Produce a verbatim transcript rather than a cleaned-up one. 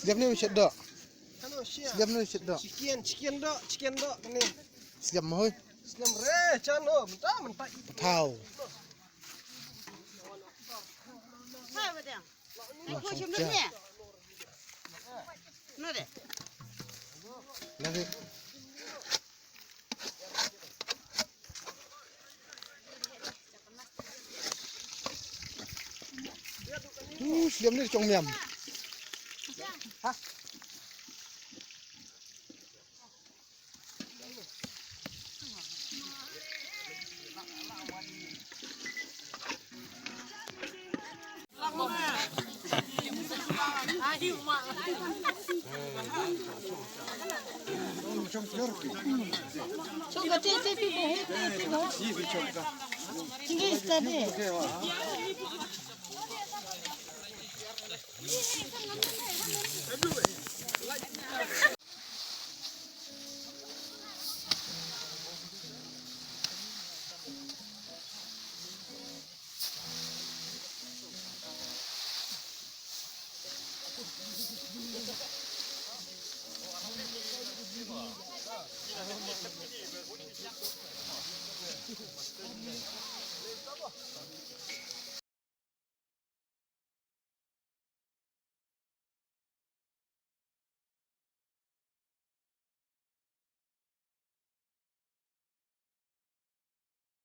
Sliam ne shet doh. Hello, shia. Sliam ne shet doh. Chicken, chicken doh, chicken doh kane. Sliam ma hoi. Sliam re, chan oh, mynta, mynta. Thau. Hai, ba dang. Ai, ko shim ne. No de. Lagi. Tu sliam ni chong miam. Ha.